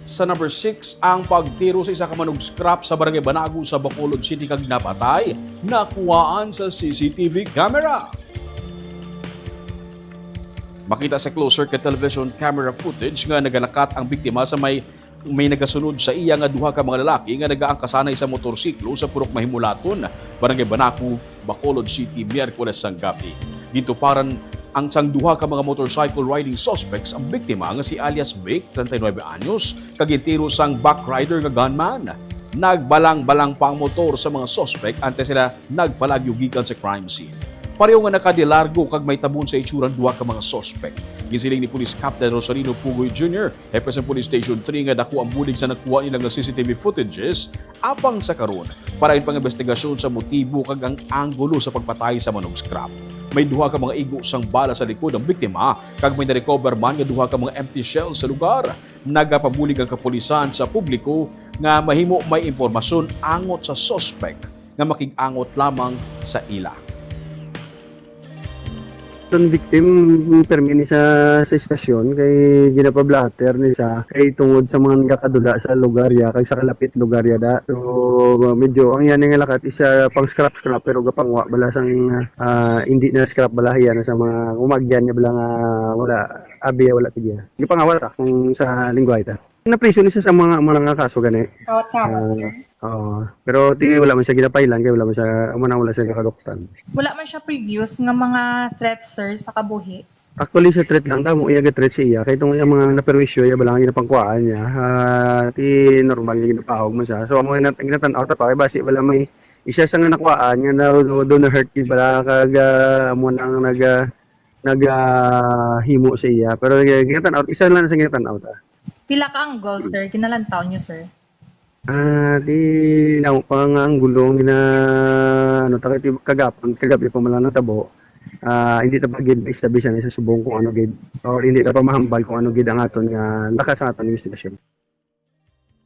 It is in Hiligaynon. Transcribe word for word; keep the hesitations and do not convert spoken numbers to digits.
Sa number six, ang pagtiro sa isa ka manug-scrap sa Barangay Banago sa Bacolod City kag napatay, nakuhaan sa C C T V camera. Makita sa closed circuit television camera footage nga nagalakat ang biktima sa may, may nagasunod sa iya nga duha ka mga lalaki nga nagaangkasanay sa motorsiklo sa Purok Mahimulaton, Barangay Banago, Bacolod City, Miyerkules sang gabi. Gintuparan ang sang duha ka mga motorcycle riding suspects ang biktima nga si alias Vic, treinta y nueve anyos, kag gintiro sang backrider nga gunman. Nagbalang-balang pa ang motor sa mga suspect antes sila nagpalagyo gikan sa crime scene. Pareho nga nakadilargo kag may tabon sa itsurang duha ka mga suspect. Ginsiling ni Police Captain Rosalino Pugoy Junior, hepe sa Police Station three, nga dako ang bulig sa nakuha nila nga C C T V footages apang sa karon, para ang pag-imbestigasyon sa motibo kag ang anggulo sa pagpatay sa manug-scrap. May duha ka mga igo sang bala sa likod ang biktima, kag may na-recover man nga duha ka mga empty shells sa lugar. Nagapabulig ang kapulisan sa publiko nga mahimo may impormasyon angot sa suspect nga makig-angot lamang sa ila. Ang victim, permi ni sa, sa istasyon, kay ginapablatter ni sa, kay tungod sa mga nagakadula sa lugar ya, kay sa kalapit lugar ya da. So, medyo ang yan nga lakat isa pang scrap-scrap, pero gapangwa bala sang, ah, hindi na scrap bala, hiya na sa mga umagyan niya bala nga wala, abi, wala tigya. Gipangawal ka kung sa lingwahe ta. Napriso ni siya sa mga, mga nga kaso gani. Oh, tama, Ah, sir. Oo. Pero di wala man siya ginapailan, kay wala man siya, amo na wala siya nakaduktan. Wala man siya previous nga mga threats, sir, sa kabuhi. Actually, sa threat lang, damo iya ga-threat siya. Kay itong iya mga naperwisyo, iya bala nga ginapangkuhaan niya. Ah, di normal nga ginapahog man siya. So, amo na ginatan-aw ta pa, kay basi wala may isa sa nga nakuhaan nga na do na hurt gid bala kag ah, amo nang nag ah, nag ah, himo sa iya. Pero ginatan-aw, isa lang sa ginatan-aw ta. Pila ka angle, sir, ginalantaw niyo, sir? Ah, di namo pa nga ang gulong na ano ta kay kagapon, kagabi pa man lang natabo. Ah, hindi ta pa gid establish sa subong kung ano gid or hindi ta pa mahambal kung ano gid ang aton nga lakas sa aton investigasyon.